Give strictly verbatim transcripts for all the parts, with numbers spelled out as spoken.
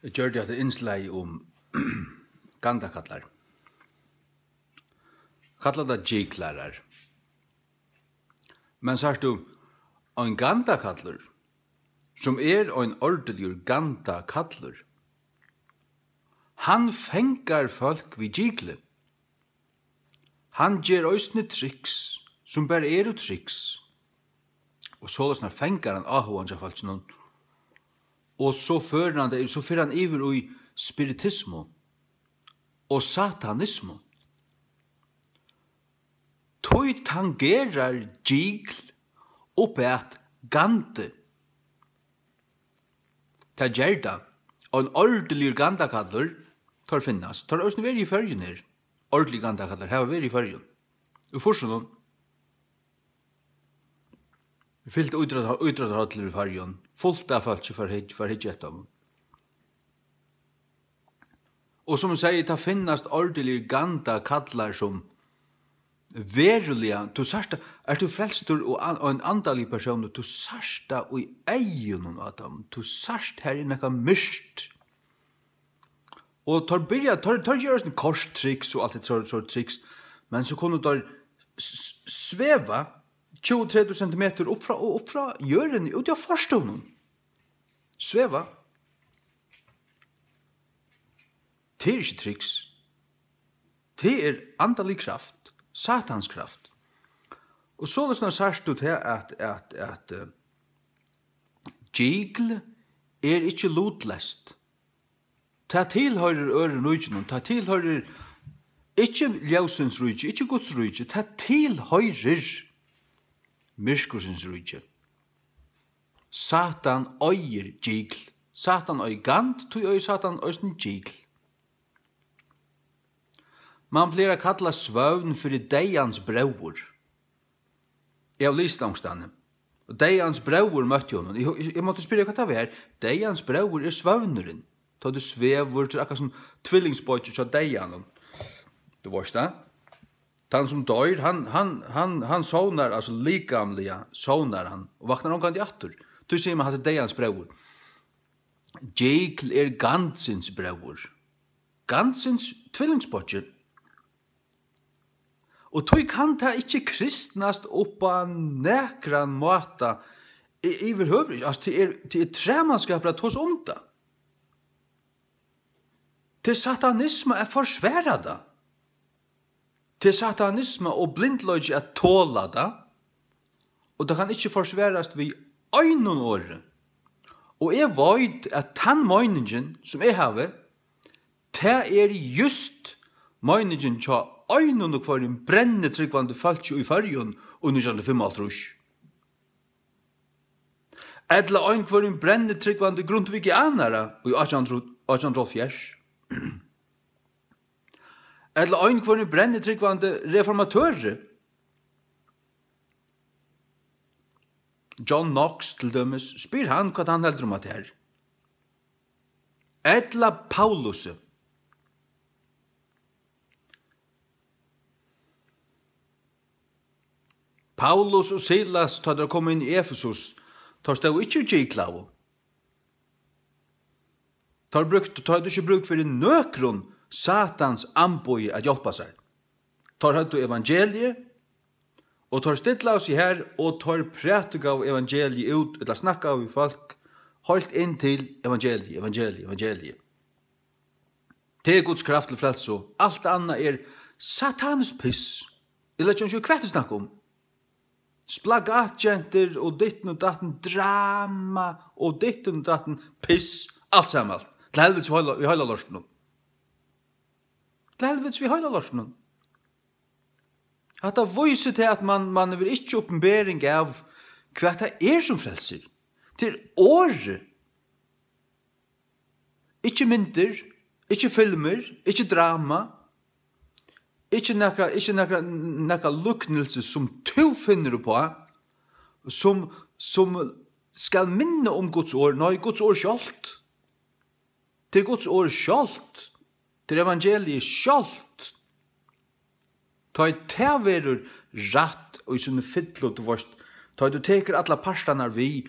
Eg gjørdi hatta innslagið um gandakallar. Kalla tað gyklarar. Men sært tú, ein gandakallur, sum er ein ordiligur gandakallur, hann fangar fólk við gykli. Hann ger eisini triks, sum bara eru triks. Og soleiðis fangar hann áhugan hjá fólkinum. Og so førir hann tað, so fer hann yvir í spiritismu og satanismu. Tí tangerar gykl upp at gandi. Tað ger tað. Og ein ordiligur gandakallur, teir finnast. Teir hava eisini verið í Føroyum her. Ordiligir gandakallar hava verið í Føroyum. Í fýrsunum. Fyllt ítróttar-, ítróttarhøllur í Føroyum. Fult av fólki fór hyggj-, fór hyggja eftir teimum. Og sum eg segði, tað finnast ordiligir gandakallar sum veruliga, tú sært tað, ert tú frelstur og an-, og ein andaligur persónur, tú sært tað í eygunum á teimum. Tú sært, har er nakað myrkt. Og teir byrja, teir, teir gera eisini korttriks og alt hetta sort, sort triks. Men so kunnu teir s-, s-, sveva tjúgu, tretivu sentimetur upp frá, og upp frá jørðini, úti á forstøðunum. Sveva. Tað er ikki triks. Tað er andalig kraft, Satans kraft. Og soleiðis nú sært tú tað, at, at, at, eh, gygl er ikki lutleyst. Tað tilhoyrir øðrum ríkjunum, tað tilhoyrir ikki ljósins ríki, ikki Guds ríki, tað tilhoyrir myrkursins ríki. Satan eigur gygl. Satan eigur gand, tí eigur Satan eisini gygl. Man plagar at kalla svøvn fyri deyðans bróður. Eg havi lisið onkustaðni. Og deyðans bróður møtti honum. Eg, eg, eg mátti spyrja, hvat tað var. Deyðans bróður er svøvnurin. Tá tú svevur, tú er akkurát sum tvillingsbeiggi hjá deyðanum. Tú veitst tað? Tann sum doyr, hann, hann, hann, hann sovnar, altso likamliga sovnar hann, og vaknar ongantíð aftur. Tí sigur man, hatta er deyðans bróður. Gygl er gandsins bróður. Gandsins tvillingsbeiggi. Og tí kann tað ikki kristnast upp á nakran máta, y-, yvirhøvur ikki. Altso, tað er, tað er træmanskapur at tosa um tað. Tað er satanisma at forsvara tað. Tað er satanisma og blindleiki at tola tað. Og tað kann ikki forsvarast við einum orði. Og eg veit, at tann meiningin, sum eg havi, tað er júst meiningin hjá einum og hvørjum brennitrúgvandi fólki í Føroyum í nítjan hundrað og fimmoghálvtrýss. Ella einhvørjum brennitrúgvandi grundtvigianara í átjan hundrað, átjan hundrað og hálvfjerðs. Ella einhvørjum brennitrúgvandi reformatøri. John Knox, til dømis, spyr hann, hvat hann heldur um hatta her. Ella Paulusi. Paulus og Silas, tá teir komu inn í Efesus, teir stóðu ikki og gyklaðu. Teir brúktu, teir høvdu ikki brúk fyri nøkrum Satans amboði at hjálpa sær. Teir høvdu evangeliið, og teir stillaðu seg har, og teir prædikaðu evangeliið út, ella snakkaðu við fólk, heilt inn til evangeliið, evangeliið, evangeliið. Tað er Guds kraft til frelsu. Alt annað er sataniskt piss. Eg leggi ikki hvat eg snakki um. Splagatgentur og ditten og datten, drama og ditten og datten, piss, alt saman alt. Til helvitis við heila, við heila lortinum. Til helvitis við heila lortinum. Hatta vísir til, at mann, mann hevur ikki opinbering av, hvat tað er, sum frelsir. Tað er orðið. Ikki myndir, ikki filmir, ikki drama, ikki nakra, ikki nakra, nakra líknilsi, sum tú finnur uppá, sum, sum skal minna um Guds orð. Nei, Guds orð sjálvt. Tað er Guds orð sjálvt. Tað er evangeliið sjálvt. Tá ið tað verður rætt í síni fyllu, tú veitst, tá ið tú tekur allar partarnar við,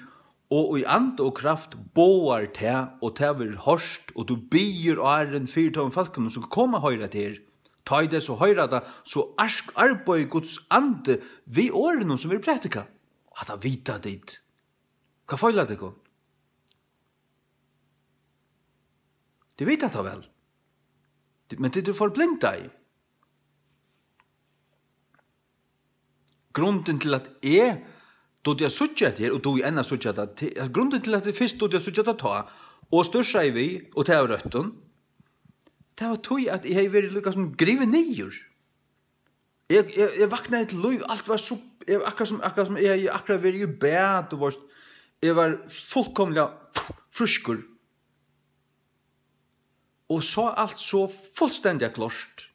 Og í anda og kraft boðar tað, og tað verður hoyrt, og tú biður áðrenn fyri teimum fólkunum, sum koma at hoyra tað her. Tá ið tey so hoyra tað, so ark-, arbeiðir Guds andi við orðunum, sum verður prædikað. Hatta vita tit. Hvat feilar tykkum? Tit vita tað væl. Tit, men tit eru forblindað. Grundin til, at eg dugdi at síggja hetta her, og dugi enn at síggja tað, til, at grundin til, at eg fyrst dugdi at síggja tað tá, og stússaði við, og tað av røttum, tað var tí, at eg hevði verið líka sum grivin niður. Eg, eg, eg vaknaði til lív, alt var so, eg, akkurát sum, akkurát sum eg hevði akkurát verið í bað, tú veist, eg var fullkomiliga frískur. Og sá alt so fullstendiga klárt.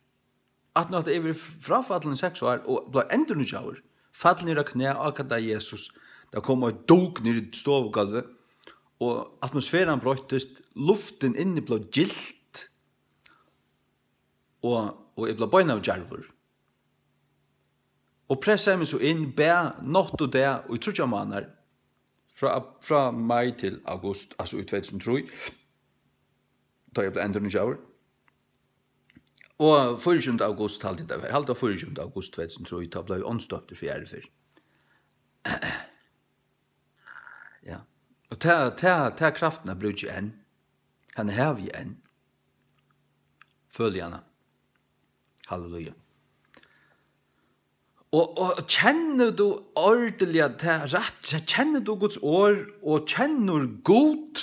Aftan á at eg verið fráfallin í seks ár og bleiv endurnýggjaður, fall niður á knæ, ákallaði Jesus. Tað kom eitt dúk niður í stovugólvið, og atmosferan broyttist, luftin inni bleiv gylt, og, og eg bleiv beinanvegin djarvur. Og pressaði meg so inn, bað nátt og dag í tríggjar mánaðar, frá, frá mai til august, altso í tvey túsund og trý, tá eg bleiv endurnýggjaður. Og fýraogtjúgunda august, haldi eg tað var, haldi eg var fýraogtjúgunda august tvey túsund og trý, tá bleiv eg andstøptur fyri aðru ferð. Ja. Og ta, ta, ta kraftina brúki eg enn. Hana havi eg enn. Føli hana. Halleluja. Og, og kennir tú ordiliga ta rætt, kennir tú Guds orð og kennir Gud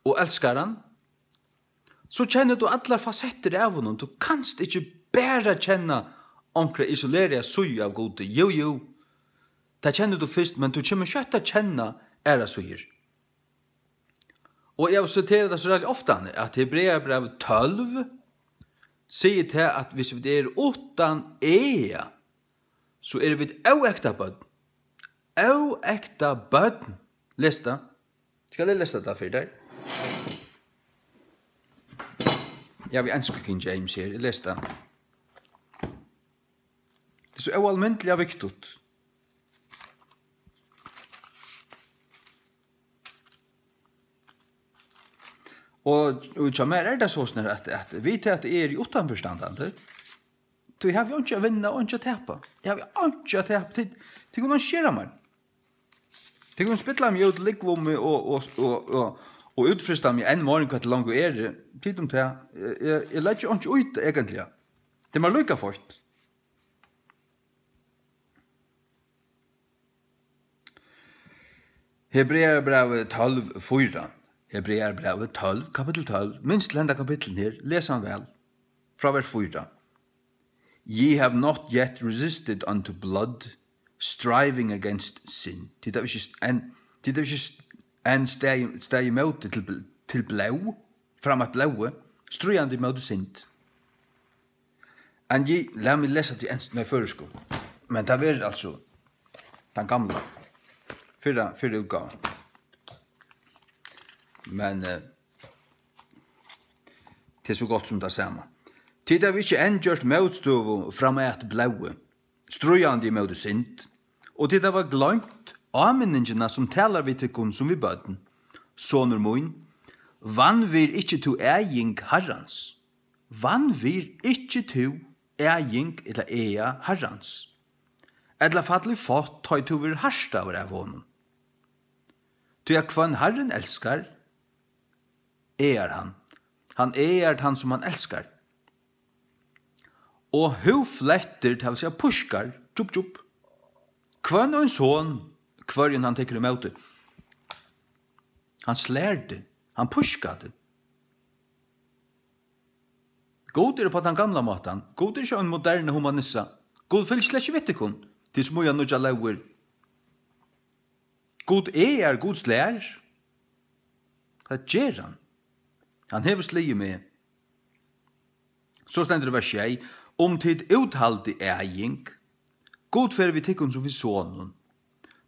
og elskar hann, so kennir tú allar fasettir av honum. Tú kanst ikki bara kenna onkra isoleraða síðu av Gudi. Jú, jú, tað kennir tú fyrst, men tú kemur skjótt at kenna aðrar síður. Og eg havi siterað tað so ræðuliga ofta, at Hebrearabrævið tólv sigur tað, at hvis vit eru uttan ega, so eru vit óekta børn. Óekta børn. Les tað. Skal eg lesa tað fyri tær? Eg havi ensku King James her. Eg lesi tað. Tað er so óalmindiliga viktigt. Og, og hjá mær er tað soleiðis, at, at við tað, at eg eri uttanfyristandarandi, tí havi eg einki at vinna og einki at tapa. Eg havi einki at tapa. Tit, tit kunnu ikki gera mær. Tit kunnu spilla meg út, lúgva um meg og, og, og, og, og útfrysta meg enn meir enn hvat eg longu eri. Tit um tað. Eg, eg, eg leggi einki í tað, eigentliga. Tað er mær líka feitt. Hebrearabrævið tólv fýra. Hebrearabrævið tólv, kapittul tólv. Minst til henda kapitulin her. Les hann væl. Frá vers fýra. "Ye have not yet resisted unto blood, striving against sin." Tit hava ikki st-, enn, tit hava ikki st-, enn staðið, staðið ímóti til bl-, til blóð, fram at blóði, stríðandi ímóti synd. And ye, lat meg lesa til enskt, nei, føroyskum. Men tað verður altso tann gamla, fyrra, fyrra útgávan. Men, eh, tað er so gott sum tað sama. "Tit hava ikki enn gjørt mótstøðu fram at blóði, stríðandi ímóti synd, og tit hava gloymt áminningina, sum talar við tykkum sum við børn. Sonur mín, vanvirð ikki tú æðing Harrans. Vanvirð ikki tú æðing ella ega Harrans, ella fall í fátt, tá ið tú verður hartaður av honum. Tí at hvønn Harrin elskar, egar hann. Hann egar tann, sum hann elskar. Og húðflettir, tað vil siga pískar, djup, djup, hvønn ein son, hvørjum hann tekur ímóti." Hann slær teg, hann pískar teg. Gud er upp á tann gamla mátan. Gud er ikki ein moderna humanissa. Gud fylgir slett ikki við tykkum, tit smíða nýggjar lógir. Gud er, Gud slær. Hvat ger hann? Hann hevur sligið meg. So stendur í vers sjey: "Um tit úthaldi æðing, Gud fer við tykkum sum við sonum.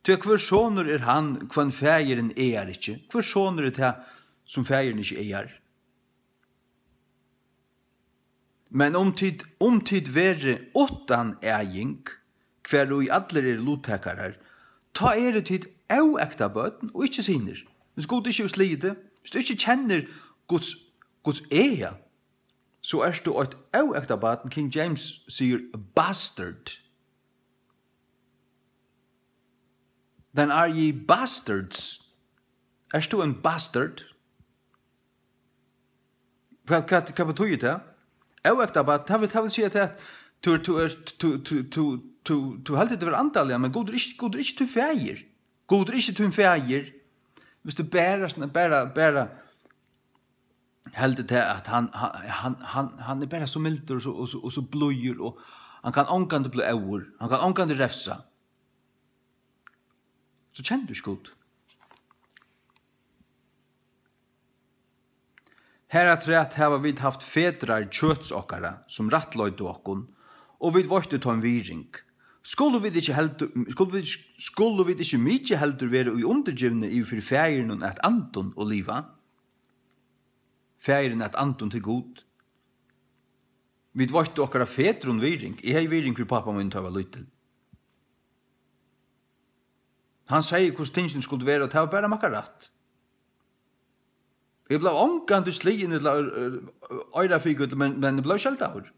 Tí at hvør sonur er hann, hvønn faðirin egar ikki? Hvør sonur er tað, sum faðirin ikki egar? Men um tit, um tit verði uttan æðing, hvar í allir eru luttakarar, tá eru tit óækta børn og ikki synir. Hvis Gud ikki hevur sligið teg, hvis tú ikki kennir Guds, Guds ega, so ert tú eitt óækta barn. King James sigur bastard. Then are ye bastards? Ert tú ein bastard? Hvat, hvat, hvat betýðir tað? Óækta barn, tað vil, tað vil siga tað, at tú, tú ert, tú, tú, tú, tú, tú heldur teg vera andaliga, men Gud er ikki, Gud er ikki tín faðir. Gud er ikki tín faðir. Hvis tú bara, sn-, bara, bara heldur tað, at hann, hann, hann, hann, hann er bara so mildur og so, og so, og so blíður, og hann kann ongantíð blíva óður, hann kann ongantíð revsa, so kennir tú ikki Gud. Harafturat hava vit havt fedrar kjøts okkara, sum rættleiddu okkum, og vit veittu teim virðing. Skulu vit ikki heldur, skulu vit, skulu vit ikki mikið heldur vera í undirgivni yvir fyri Faðirinum at andum og liva? Faðirin at andum til Gud. Vit veittu okkara fedrum virðing. Eg hevði virðing fyri pápa mínum, tá eg var lítil. Hann segði, hvussu tingini skuldu vera, og tað var bara makkarætt. Eg bleiv ongantíð sligin ella, øh, øh, oyrafikull, men, men eg bleiv skeldaður.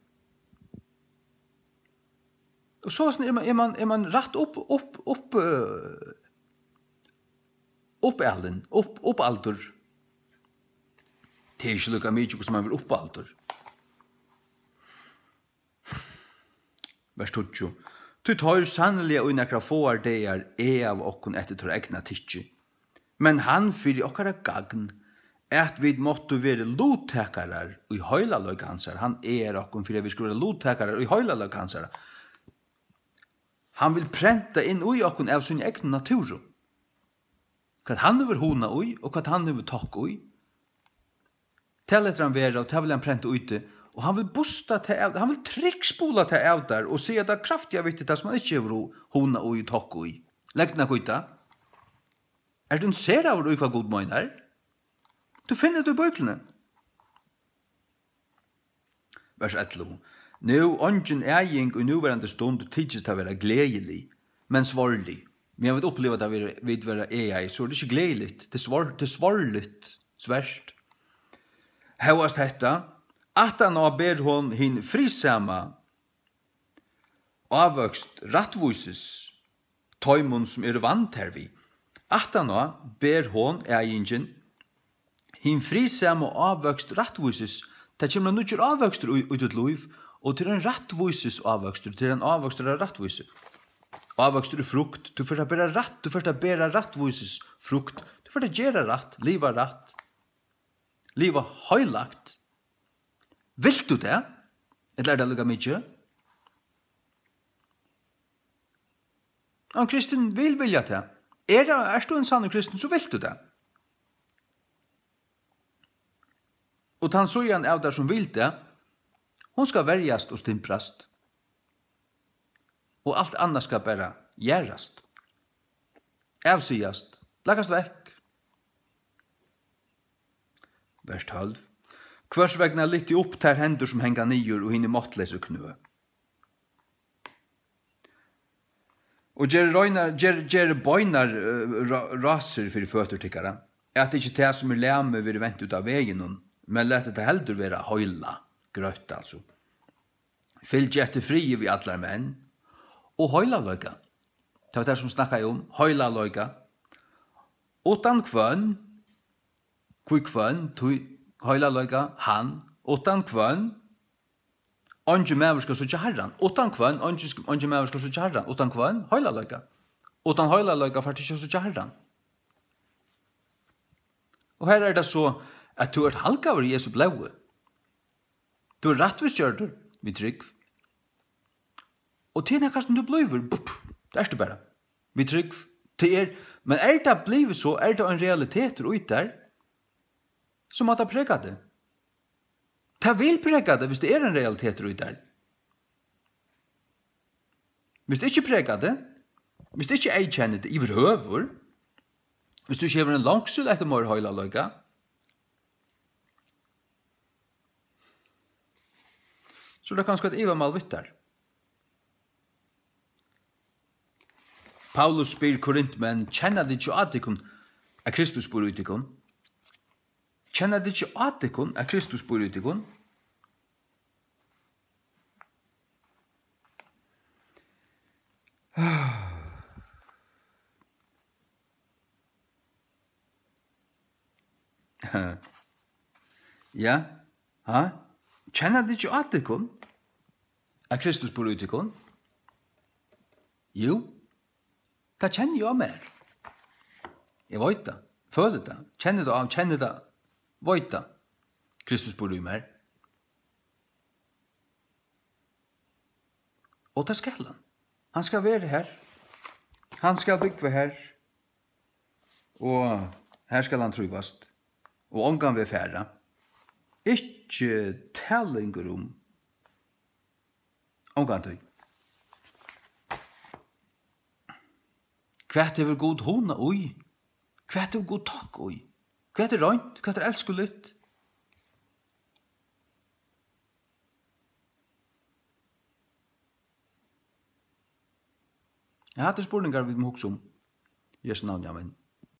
Og soleiðis er man, er man, er man rætt upp, upp, upp, øh, uppalin, upp, uppaldur. Tað er ikki líka mikið, hvussu man verður uppaldur. Vers tíggju. Tí teir sanniliga í nakrar fáar dagar ega av okkum eftir teirra egna tykki, men hann fyri okkara gagn, at vit máttu verið luttakarar í heilagleika hansara. Hann egar okkum fyri, at vit skulu vera luttakarar í heilagleika hansara. Hann vil prenta inn í okkum av síni egnu natúru, hvat hann hevur hugna í, og hvat hann hevur tokka í. Tað letur hann vera, og tað vil hann prenta í teg. Og hann vil busta tað av, hann vil trykkspula tað av tær og siga tað kraftiga við teg, tað sum hann ikki hevur hu-, hugna í og tokka í. Legg nakað í tað. Ert tú intereseraður í, hvat Gud meinar? Tú finnur tað í Bíbliuni. Vers ellivu. Nú, eingin aging í núverandi stund tykist at vera gleðilig, men svárlig. Meðan vit uppliva tað, vit, vit vera egaði, so er tað ikki gleðiligt. Tað er svár-, tað er svárligt, svært. Hóast hetta, aftaná ber hon hin friðsama ávøkst rættvísis, teimum, sum eru vand hervið. Aftaná ber hon, agingin, hin friðsama ávøkst rættvísis. Tað kemur ein nýggjur ávøkstur í, í títt lív, og tað er ein rættvísis ávøkstur, tað er ein ávøkstur av rættvísi. Ávøkstur í frukt, tú fert at bera rætt, tú fert at bera rættvísis frukt, tú fert at gera rætt, liva rætt, liva heilagt. Vilt tú tað? Ella er tað líka mikið? Ein kristin vil vilja tað. Er, ert tú ein sannur kristin, so vilt tú tað. Og tann síðan av tær, sum vil tað, hon skal verjast og stimbrast. Og alt annað skal bara jarðast. Avsigast. Lagast vekk. Vers tólv. Hvørs vegna lyfti upp tær hendur, sum hanga niður, og hini máttleysu knø. Og ger reinar, ger, ger beinar, eh, rá-, rásir fyri føtur tykkara, at ikki tað, sum er lamið, verði vent út av veginum, men lat tað heldur vera heila, grøtt, altso. Fylgi eftir friði við allar menn, og heilagleika. Tað var tað, sum snakkaði um heilagleika. Uttan hvønn, hví hvønn, tí heilagleika, hann, uttan hvønn, eingin maður skal síggja Harran. Uttan hvønn, eingin sk-, eingin maður skal síggja Harran. Uttan hvønn, heilagleika. Uttan heilagleika fært tú ikki at síggja Harran. Og her er tað so, at tú ert halgaður í Jesu blóði. Tú ert rættvísgjørdur við trúgv. Og tað er nakað, sum tú blívur, bup, tað ert tú bara. Við trúgv, tað er, men er tað blivið so, er tað ein realitetur í tær, so má tað prega teg. Tað vil prega teg, hvis tað er ein realitetur í tær. Hvis tað ikki pregar teg, hvis tað ikki eyðkennir teg yvirhøvur, hvis tú ikki hevur ein longsul eftir meira heilagleika, so er tað kanska eitt ivamál við tær. Paulus spyr Korintmenn: Kenna tit ikki á tykkum, at Kristus býr í tykkum? Kenna tit ikki á tykkum, at Kristus býr í tykkum? Ja, ha? Kenna tit ikki á tykkum, at Kristus býr í tykkum? Jú, tað kenni eg á mær. Eg veit tað, føli tað, kenni tað á, kenni tað, veit tað. Kristus býr í mær. Og tað skal hann. Hann skal vera her. Hann skal búgva her. Og her skal hann trívast. Og ongan veg fara. Ikki tað longur um. Ongantíð. Hvat hevur Gud hugna í? Hvat hevur Gud tokka í? Hvat er reint? Hvat er elskuligt? Ja, hatta eru spurningar, vit mugu hugsa um. Í Jesu navni, amen.